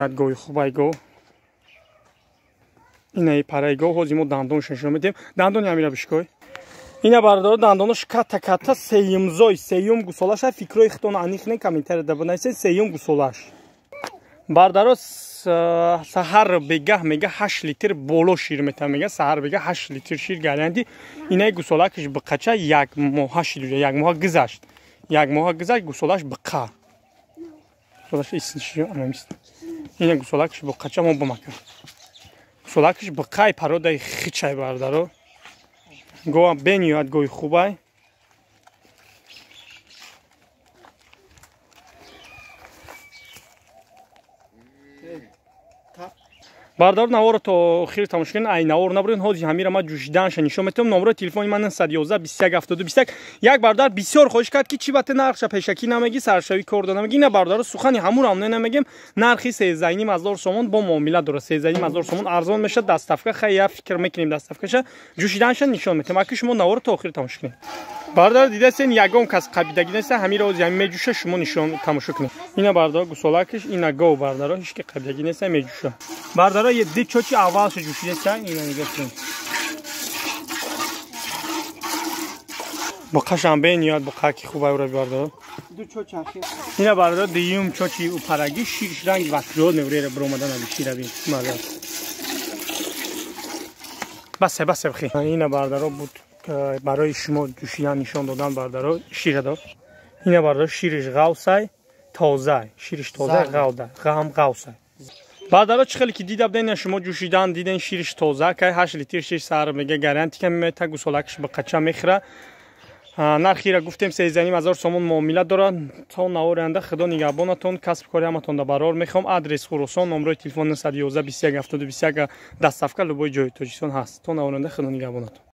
Гови хубай гов. Инаи параи гов, ҳозир мо дандонш нишон медиҳем. Дандони ҳамира бишкой. Ина бародаро, дандонош катта катта, сеюмзой, сеюм гусолаша. Фикрои худтон аниқ не, комментарияда бинависед, сеюм гусолаш. Бардаро, саҳар бегаҳ мега 8 литр боло шир метавон, мега саҳар бега 8 литр шир гаранти. Инаи гусолакаш биқача, як моҳа шид, як моҳа гузашт, як моҳа гузашт, гусолаш биқа. Ина гусолакаш биқача, мо бимака. Гусолакаш биқай, пародаи хичай бардаро. Гова бениҳоят гови хубай. Бардар, наворо то охир тамошо кунед, ай навор набуред. Ҳозир ҳамира ма ҷӯшиданша нишон метавам. Номерои телефони ман 911 21 72 21. Як бардар бисёр хоҳиш кард, ки чӣ бате нархша пешакӣ намегӣ, саршавӣ кор да намегӣ. Ина бардаро, сухани ҳамурам не намегем. Нархи 13,5 ҳазор сомон бо муомила дорад. 13,5 ҳазор сомон арзон мешавад. Доставка хай я фикр мекунем, доставкаша ҷӯшиданша нишон метавам. Аки шумо наворо то охир тамошо кунед. Бардар, дидасен, ягон кас қабидагӣ неста. Ҳамира ҳозир ҳами меҷӯша, шумо нишон тамошо кунед. Ина бардаро, гусолакаш, ина гов бардаро, ҳеч ки қабидагӣ неста, меҷӯша. Бардаро, ди чочи аввалша ҷӯшидаста, ина нигоҳ кунед. Буқашам бениёд буқаки хубай ура бардаро. Ина бардаро, дуюм чочи упарагӣ, ширш ранги ватриёд мевурера биромадан аби шира бин. Маза. Басе, басе бихи. Ина бардаро буд барои шумо ҷӯшидан нишон додан бардаро, шира дор. Ина бардаро, шириш ғавсай, тозай, шириш тозай, ғавда, ғам ғавсай. Бардаро, чӣ хеле ки дида буден, шумо ҷӯшидан диден, шириш тоза, кай 8 литр шир саҳар мега гаранти ка мета, гусолакаш ба қача мехӯра. Нархира гуфтем 13,5 ҳазор сомон, муомила дорад. То навори оянда худо нигаҳбонатон, касби кори ҳаматонда барор мехоҳам. Адрес Хуросон, номерои телефон 911 21 72 21, доставка любой ҷои Тоҷикистон ҳаст. То навори оянда худо нигаҳбонатон.